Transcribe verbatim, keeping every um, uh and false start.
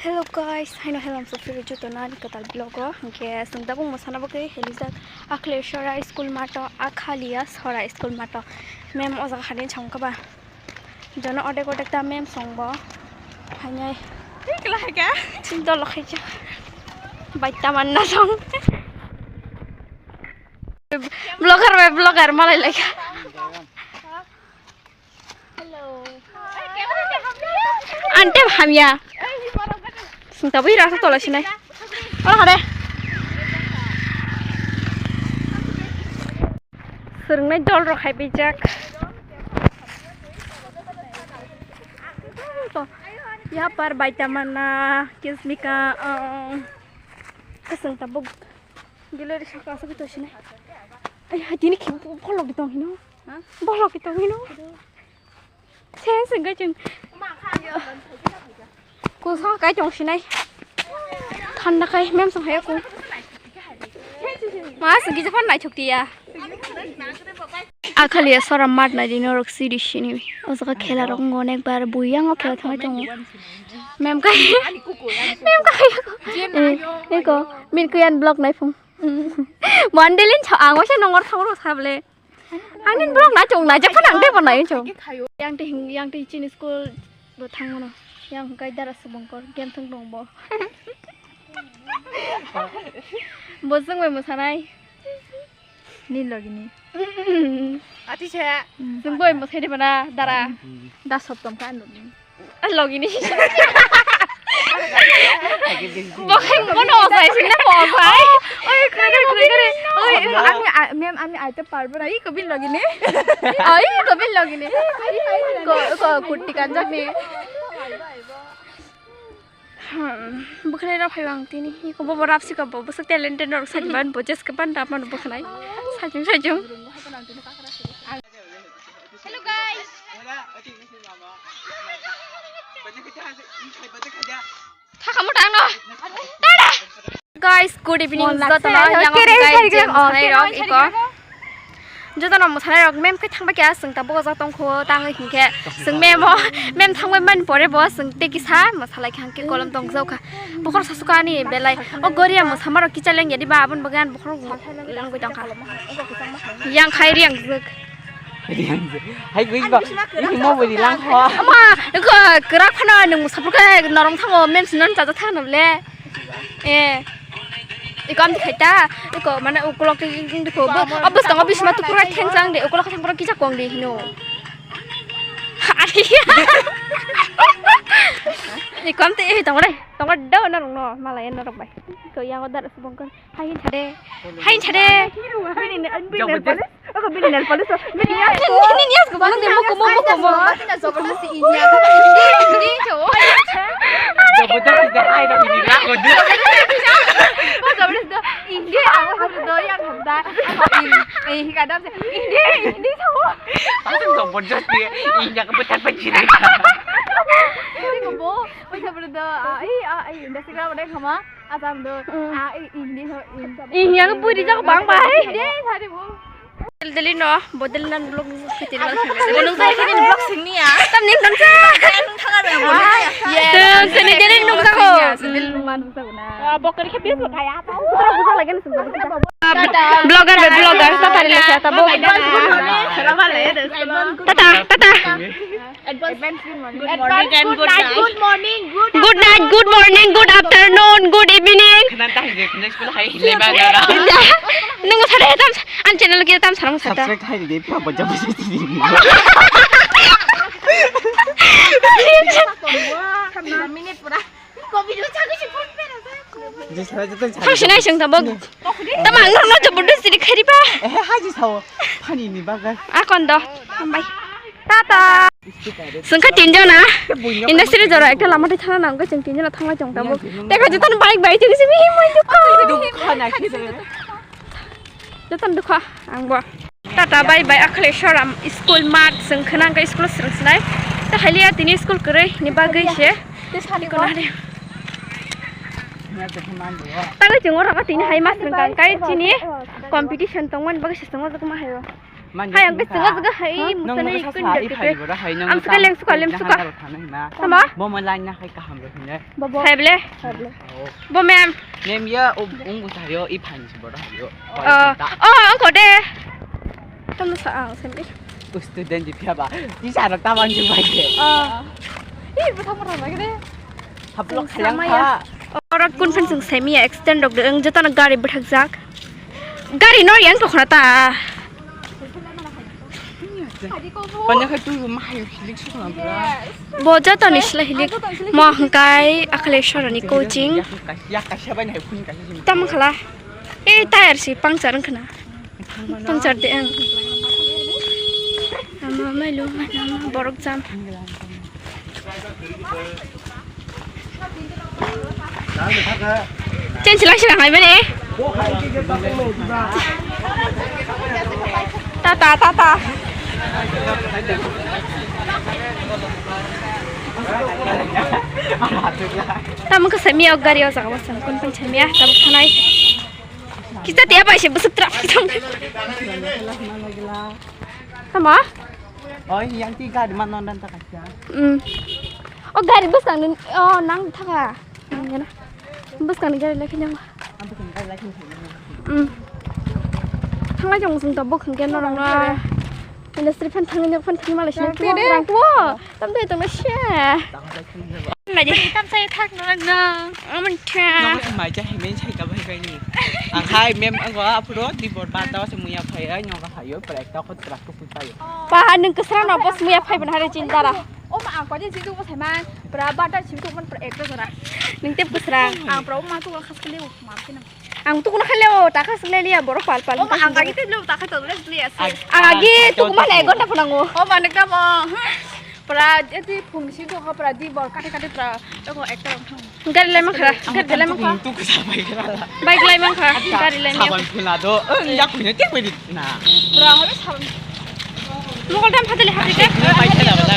Hello guys, haino hello, so phiro joto nani kwtal vlog o. Hwnkhe chwng tabuk mwsana bagwi helikjak Akhaleshwara school mato, Akhaleshwara school mato. Mem o jaga hadin chong kha ba. Jono odek odek ta mem song bo. Hainai. Kla hai ka? Chim dol khai cha. Bai ta man na song. Vlogger bai vlogger malai lai kha. Ante hamya. Sungta bui rasa tola sinai. Ola hade. Sernai dol rok hai bijak. Ya par bai ta man na kismika. Kasung tabuk. Gilari saka asuk to sinai. Ay, hatini ki bolok tong hino. Ha? Bolok tong hino. Sen sen kai cheng. Kusa kai chong sinai. Thanda kai mem song hai aku. Ma segi japan nai chukti ya. Akhali sora mat nai dino rok siri sini. O jaga khela rok onek bar buyang o khela thang tongo. Mem kai. Mem kai. Eh, eko min kuyan block nai phung. Mandalin cha ang waisa nongor thang ro sable. Angin borok na chong na jak phana ang tei bo nai chong. Yang tei hing, yang tei chini school bo thang mano. Yang kai dara subong kor game thang dong bo. Bo jeng bai mwsanai. Ni logini. Ati se. Jeng bai mwsai de bana dara. Da sop tom ka noni. Logini. Bokhai mono osai sinna bo osai. Oi khare khare khare. Oi ami mem ami aite parbo na. Iko bin logini. Oi iko bin logini. Ko ko kurti kanjak ni. Bokhai ra phai bang tini. Iko bo rap sika bo bwswk talented norok sai ban bo jes ka ban rap mano bokhai. Sajung sajung. Hello guys. Thakamo tangno. Guys, good evening. Jotono yang guys je mwsanai rok iko. Jotono mwsanai rok mem khe thangba kya sung ta bogo jatong kho tangwi hinkhe sung memo mem thangbai man pore bo sung te kisa mwsalai khang ke kolom tong jokha. Bokhor sasuka ani belai o goria mwsama rok kicha leng yadi ba abon bagan bokhor langwi tongkha. Yang khai riang jwk. Hai gwi ba. Ini mau beli langkho. Ama, ko kerak phano nung sapur ke norong thango mem sinan chaja thang nable. Eh. Iko am khai ta. Iko mane ukolok ti ing ko. Abus tang abis ma tu pura theng chang de. Ukolok thang pura kisa kong de hino. Iko am te eh tong re. Tong do norong no. Malai norok bai. Ko yang odar subong kon. Hain thade. Hain thade. Bini nail polish. Ogo bini nail polish. Bini nail polish. Bini nail polish. Bini nail polish. Bini nail polish. Bini nail polish. Jabardasti hai da bini la ko du. Jabardasti do. Indi awo do yang hamda. Indi indi sao. Jabardasti. Indi ka betat pajira. Indi ko bo. Oi jabardasti do. Ai ai Instagram dai khama. Asam do. Ah, i-, Hindi ho, in. Ih, yang puri jak bang bai. Hindi, sari bo. Del deli no, bodel nan vlog fitin wal. Bonong sai kini vlog sing ni ya. Tam ning kan sa. Nung thang ada. Yes. Sini deli nung sa ko. Sini nung man nung sa na. Bokor ke bias lo kaya apa? Buka lagi nung sa. Vlogger be vlogger, tata le sa tabo. Tata, tata. Advance good morning. Advance good morning and good night. Good night, good morning, good afternoon, good evening. Khna ta hai je, khna school hai le ba ga ra. Nung sa de tam an channel ke tam sarang sa ta. Subscribe hai de pa ba jab se ti. Minute pura. Thang sinai sung tabok. Tama ang no jabardasti ri khari ba. Eh, haji sao. Pani ni bagar. Akon do. Hambai. Tata. Sungkha tinjona. Industry jora ekta lama thai thana nang ko cheng tinjona thangla chong tabok. Teka jotan bike bai cheng simi himoi dukha. Dukha na khide. Joton dukha ang bo. Tata bye bye Akhaleshwara school mat sung khwnang kai school srwng sinai. Ta haliya tini school kwrwi ni bagwi se. Tini sani ko. Tagwi chungo rok tini hai mas rwng kai chini competition tongmani bagwi se chungo rok ma hayo. Hai, ang khe chwga chwga hai, ha? Nang mwsani nang kun sa dek i dek. Phai bora hai, nang ang sa kaleng suka lem suka. Nang haro thana hima. Tama? Bo mo line na hai kaham ro hine. Bo bo. Hai ble. Hai ble. Oh. Bo mem. Mem ya, o, ung bu sa yo, i phan si bora hai yo. Oh. Oh, ang ko de. Tamo sa ang sem i. U student di pia ba. Di sa ro ta wan ju bai de. Oh. I bu tamo ra bai de. Hablok khalang kha. Oro kun phan sung semi ya, accident rok de, ang joto no gari bwthak jak. Gari no yang to khna ta. Panya khai tu ma hai hilik su khna bra. Bo joto ni sila hilik. Mo hangkai Akhaleshwar ni coaching. Ya kaisa bai hai phun kaisa. Tam khala. E tire si puncture wng khna. Puncture de ang. Ama mailu, ama borok jam. Chen chila chila hai mane. Tata, tata. Tamo khe semi o gari o jaga o chwng kun phan semi a tabuk thanai. Kita tiya bai se busuk trap. Tamo? Oh, yang ti gari man non dan ta kaisa. Hmm. O gari bwskang ni, o nang thaka. Nang gana. Bwskang ni gari lakhi nang. Ang bwskang ni gari lakhi nang. Hmm. Thanglai jong sung ta bwkhang ke norok na. Industry phan thangni phan thangni malai sini. Rang tuo. Tam dai tong na sha. Nai di. Tam sai thak no na. Aman tha. Nang mai ja hemen sai ka bai bai ni. Ang hai mem ang go apuro di bor ba ta se muya phai ai nyoga hayo prek ta khot trak. Paha nwng kwsra no boss muya phai ban hari chin dara. O ma ang kodi chin tu boss hai man pra butter chin tu man pra ek jora. Nwng tep kwsra. Ang pra o ma tu khas kali o ma kina. Ang tu kuna khale o ta khas kali ya borok pal pal. O ma ang kagi tep lo ta khas kali ya. Ang agi tu kuma na ek ghonta phunango. O ma nek da mo. Pra eti phung si tu ha pra di bor kate kate pra to ko ek ta. Gari lai mankha, gari lai mankha. Tu kusa bai khala. Bike lai mankha, gari lai mankha. Saban phuna do, eh, ya kunya tek bai di na. Bra, habe saban. Mokol tam phatali hapri ka. Bai khala bala.